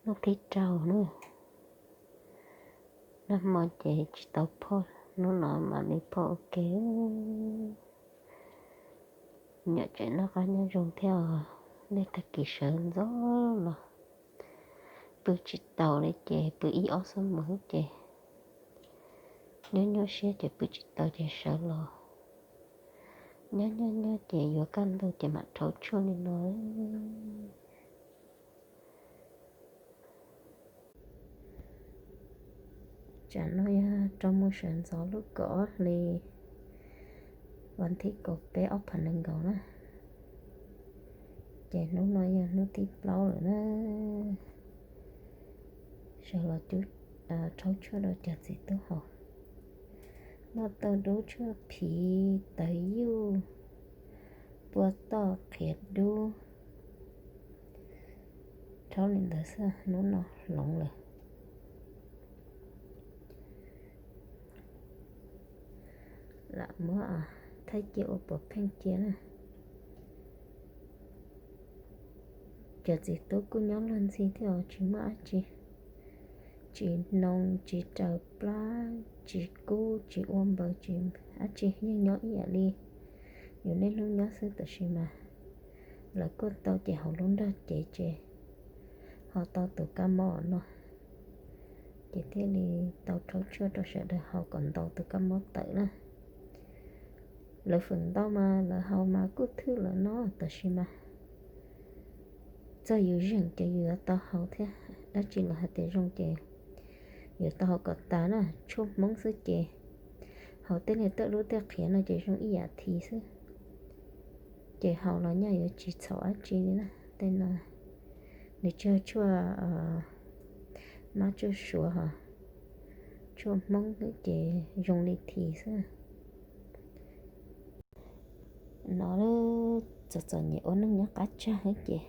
Hnub thib rau na, nag hmo ces tsis tau phoj, hnub no mam li phoj ua ke. Nyuam tseem noj qab nyob zoo thiab os, nej tag kis sawv ntxov los pw tsis taus li ces pw ib ob xuab moos ces nyuaj nyuaj siab ces pw tsis tau ces sawv los. Nyob nyob nyob ces yuav kaj ntug ces mam rhaub tshuaj li no. Tsam no yog rau mus sawv ntxov lub kaum ob hli, vas thib kaum peb ob phav nees nkaum na. Ces hnub no yog hnub thib plaub lawm na. Sawv los cub, rhaub tshuaj rau cov txiv tub haus. Noj tau dub tshuaj phiv, tawv yuj, pua toj, qhiav dub. Rhaub li ntawd xwb, hnub no hloov lawm. Lam muab thaij cia ua puav pheej cia na. Cov txiv tub kuj nyob luag ntxhi thiab os, tsis muaj dab tsi, tsis noo, tsis raws plab, tsis kub, tsis ua npaws, tsis dab tsi, yeej nyob ib yam li yus niaj hnub nyob xwb. Tab sis mas lawv kuj tau ces hauv lub nrog cev ces ho tau tus kab mob no, ces thiaj li tau rhaub tshuaj rau sawv daws haus kom ntaus tus kab mob tawm na. Lawv feem ntau mas lawv haus mas kuj thwj lawm no, tab sis mas txog yus zeem ces yus yuav tau haus thiab. Dab tsi los hais tias zoo ces yuav tau haus kom tas na. Tshuaj Hmoob xwb ces haus tej niag tuaj dub tej qhiav no ces zoo ib yam thiv xwb. Ces haus los nyaj yuav tsis txhaum dab tsi li na. Tej no nws tsis yog tshuaj mab tshuaj suav hos, tshuaj Hmoob xwb ces zoo li thiv xwb. No txom txom nyem ua neej nyob qab tsag xwb ces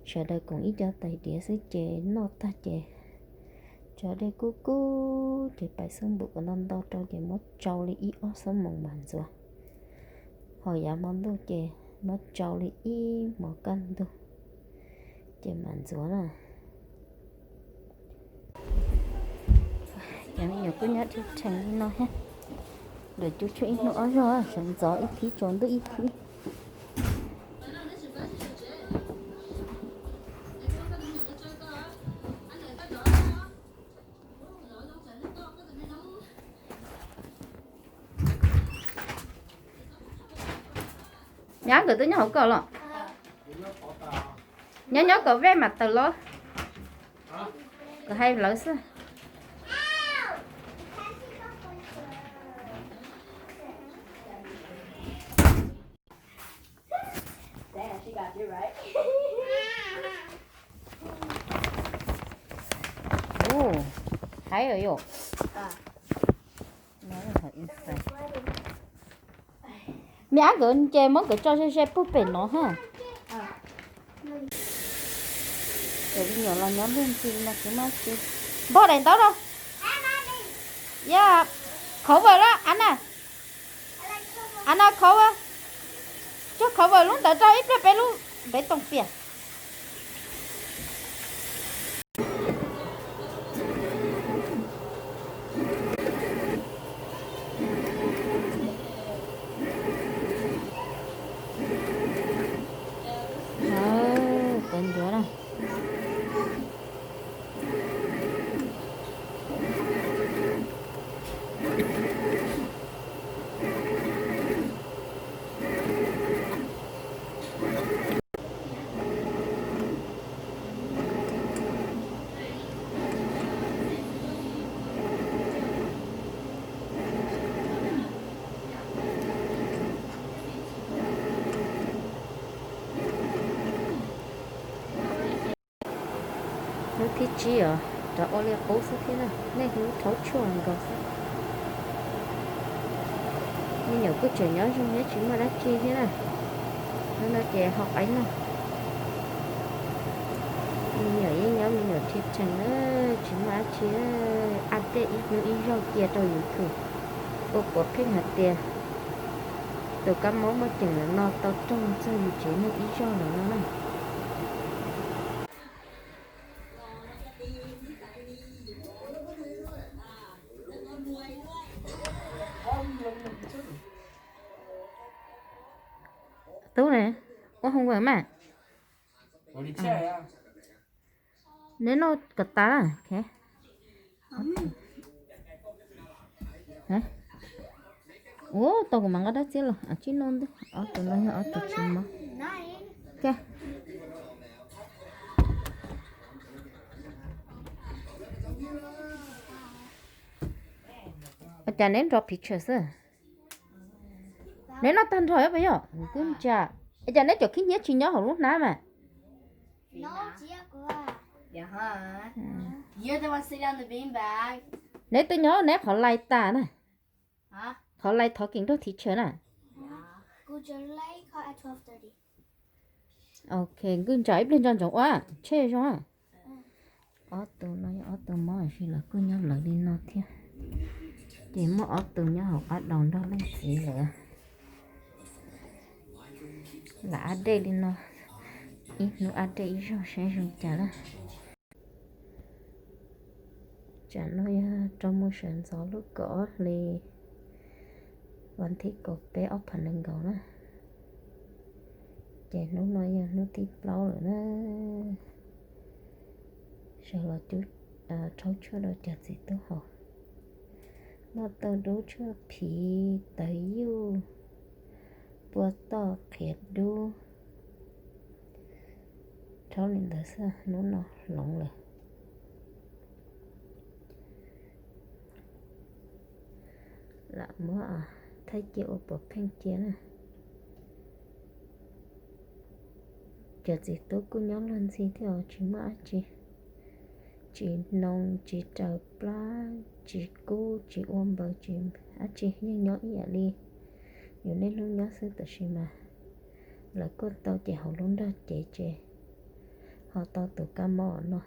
sawv daws koom ib co tais diav xwb ces noj tag ces tso dej kub kub ces pais xub npum kom ntau ntau rau ces muab tsau li ib ob xuab moos mam ntxuav. Ho yav hmo ntuj ces muab tsau li ib hmos kaj ntug ces mam ntxuav na. Cov me nyuam kuj nyob rhib rhees li no thiab. Lawv cub tshuaj ib hnub ob zaug, sawv ntxov ib thib, tsaus ntuj ib thib. Nyab nkawd twb nyob hauv ko los? Nyob nyob kom vej mam tawm los. Kom hais lawv xwb. Ub, haib yom. Me ab nkawd ces muab nkawd tso ze ze puag pem no ha. Cov me nyuam los nyob luag ntxhi no tsis muaj dab tsi. Npog daim ntaub rau. Yog cover lawm Ana. Ana cover. Cog cover lub ntawd rau ib pliag peb lub, peb toom piam. Tawv ncuav na. Hnub thib tsib os, rov ua li qub xwb thiab na, niaj hnub rhaub tshuaj nkaus xwb. Me nyuam kuj tseem nyob zoo thiab tsis muaj dab tsi thiab na. Hnub no ces ho qaib noj. Me nyuam yeej nyob me nyuam rhib rhees na, tsis muaj dab tsi, ab dej ib hnub ib zaug cia rau YouTube, ua puav pheej hais tias tus kab mob muaj ceem ntawm no tau raug txog yus tsev neeg ib zaug lawm no na. Homework mas. Neb noj kom tas. Ua tau kuv mam nqa dab txiab los tsib noj ntej. Ob tug no yog ob tug tsis mob. Ua cas neb nrog picture xwb? Neb noj tag nrho puas yog? Kuj ntsa. Es cas neb cov khib nyiab tsis nyob hauv lub hnab mas? Neb twb nyob neb qhov lai tas na. Qhov lai thov keem nrog teacher na. Ok, nkwj ntsa ib pliag nco ntsoov ua tsheb zoo. Ob tug no yog ob tug mob, tiam sis lawv kuj nyob lawv li no thiab. Ces muaj ob tug nyob hauv qab daus nrog leej txiv lawm. Lam update li no, ib hnub update ib zaug saib zoo cas lawm. Tsam no yog rau mus sawv ntxov lub kaum ob hli, vas thib kaum peb ob phav nees nkaum na. Ces hnub no yog hnub thib plaub lawm na. Sawv los rhaub tshuaj rau cov txiv tub haus. Noj tauj dub tshuaj phiv tawv yuj, pua toj qhiav dub. Rhaub li ntawd xwb, hnub no hloov lawm. Lam muab thaij cia ua pov pheej cia na. Cov txiv tub kuj nyob luag ntxhi thiab os, tsis muaj dab tsi, tsis noo tsis raws plab, tsis kub tsis ua npaws tsis dab tsi, yeej nyob ib yam li yus niaj hnub nyob xwb. Tab sis mas lawv kuj tau ces hauv lub nrog cev ces ho tau tus kab mob no,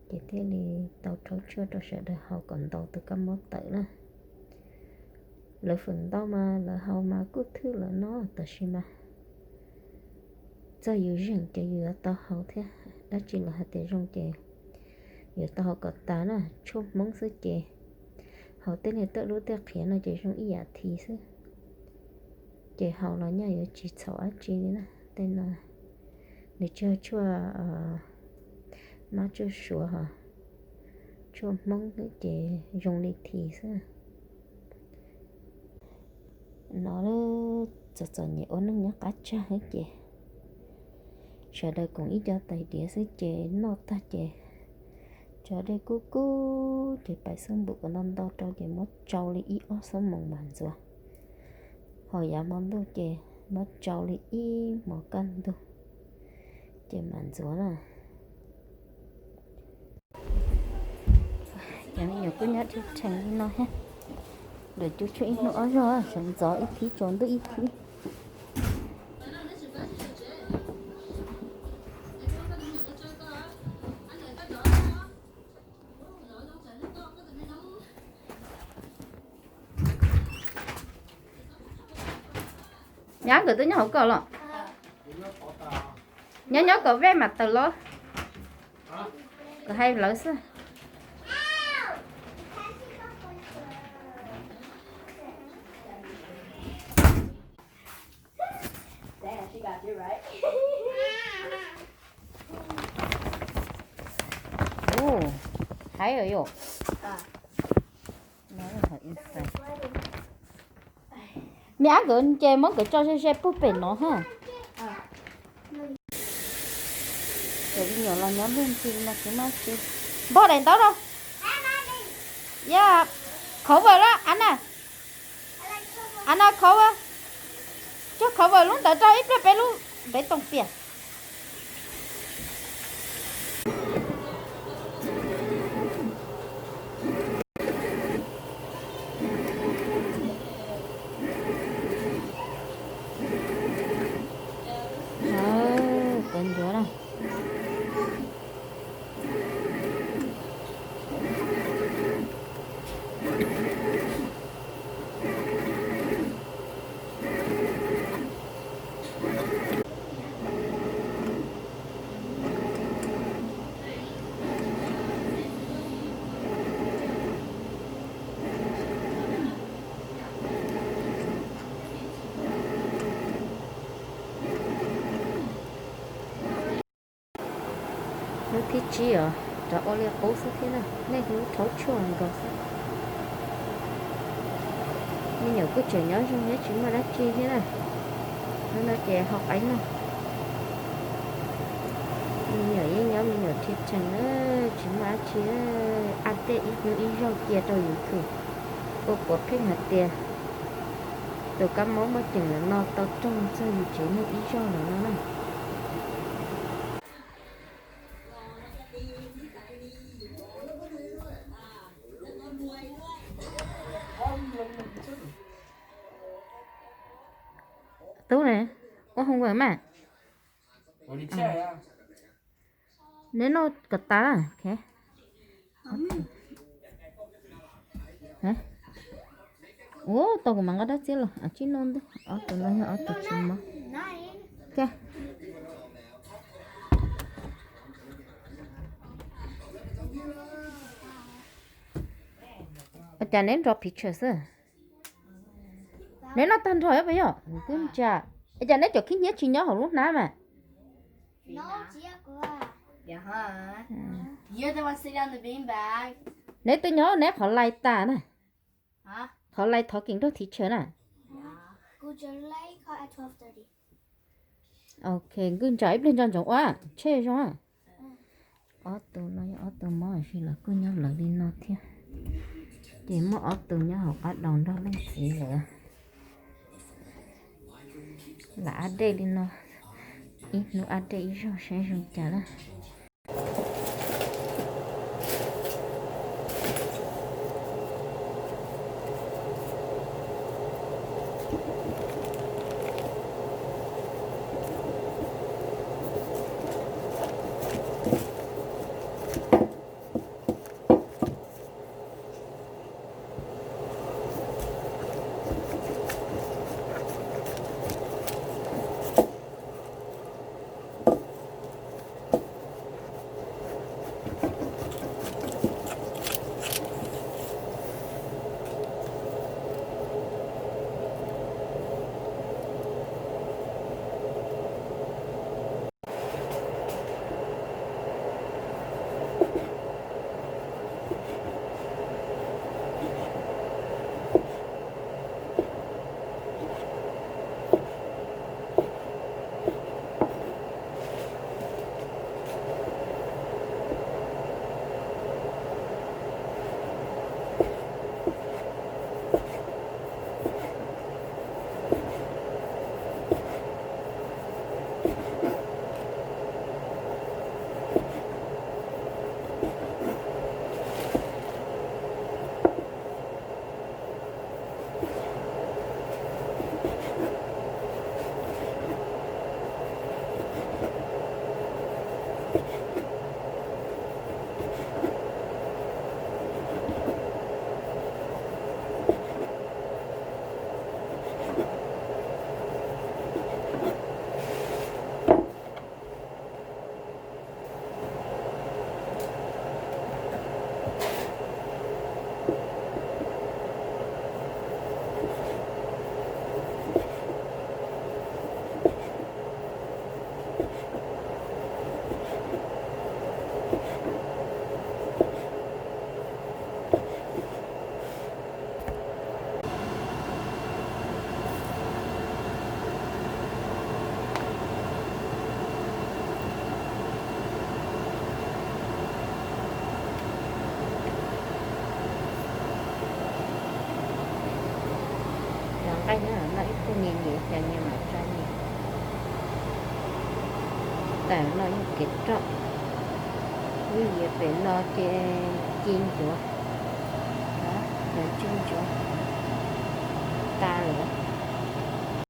ces thiaj li tau rhaub tshuaj rau sawv daws haus kom ntaus tus kab mob tawm na. Lawv feem ntau mas lawv haus mas kuj thwj lawm no, tab sis mas txog yus zeem ces yus yuav tau haus thiab. Dab tsi lawv hais tias zoo ces yuav tau haus kom tas na. Tshuaj Hmoob xwb ces haus tej niag tawj dub tej qhiav no ces zoo ib yam thiv xwb. Ces haus los nyaj yuav tsis txhaum dab tsi li na. Tej no nws tsis yog tshuaj mab tshuaj suav hos, tshuaj Hmoob xwb ces zoo li thiv xwb. No txom txom nyem ua neej nyob qab tsag xwb ces sawv daws koom ib co tais diav xwb ces noj tag ces tso dej kub kub ces pais xub npum kom ntau ntau rau ces muab tsau li ib ob xuab moos mam ntxuav. Ho yav hmo ntuj ces muab tsau li ib hmos kaj ntug ces mam ntxuav na. Cov me nyuam kuj nyob rhee rhees li no thiab. Lawv cub tshuaj ib hnub ob zaug, sawv ntxov ib thib, tsaus ntuj ib thib. Nyab nkawd twb nyob hauv ko los? Nyob nyob kom vej mam tawm los. Kom hais lawv xwb. Hais yom. Me ab nkawd ces muab nkawd tso ze ze puag pem no ha. Cov me nyuam los nyob luag ntxhi no tsis maj tsi. Npog daim ntaub rau. Yog, cover lawm Anna. Anna cover. Coj cover lub ntawd rau ib pliag peb lub, peb toom piam. Cov ncuav na. Hnub thib tsib os, rov ua li qub xwb thiab na, niaj hnub rhaub tshuaj nkaus xwb. Me nyuam kuj tseem nyob zoo thiab tsis muaj dab tsi thiab na. Hnub no ces hau qaib noj. Me nyuam yeej nyob me nyuam rhib rhees na, tsis muaj dab tsi, ab dej ib hnub ib zaug cia rau YouTube. Ua puav pheej hais tias tus kab mob muaj ceem lawm no tau raug txog yus tsev neeg ib zaug lawm no na. Tub ne, ua homework mas. Neb noj kom tas. Ua tau kuv mas nqa dab txiab los tsib noj ntej, ob tug no yog ob tug tsis mob. Ua cas neb nrov picture xwb? Neb noj tag nrho puas yog? Kwj ntsa. Es cas neb cov khib nyiab tsis nyob hauv lub hnab mas? Neb twb nyob neb qhov lais tas na. Qhov lais thov keem nrog thiv tshaw na. Ok, kwj ntsa ib pliag nco ntsoov ua tsheb zoo. Ob tug no yog ob tug mob sis los kuj nyob lawv li no thiab. Ces muaj ob tug nyob hauv qab daus nrog leej txiv lawm. Lam ab dej li no, ib hnub ab dej ib zaug saib zoo cas na. Cov nqaij no noj ib pliag nyias nyias, cov nyias mam tsa nyias. Tam no yog kev roj, lub yias pem no ces ci ncuav, cov ci ncuav tas lawm.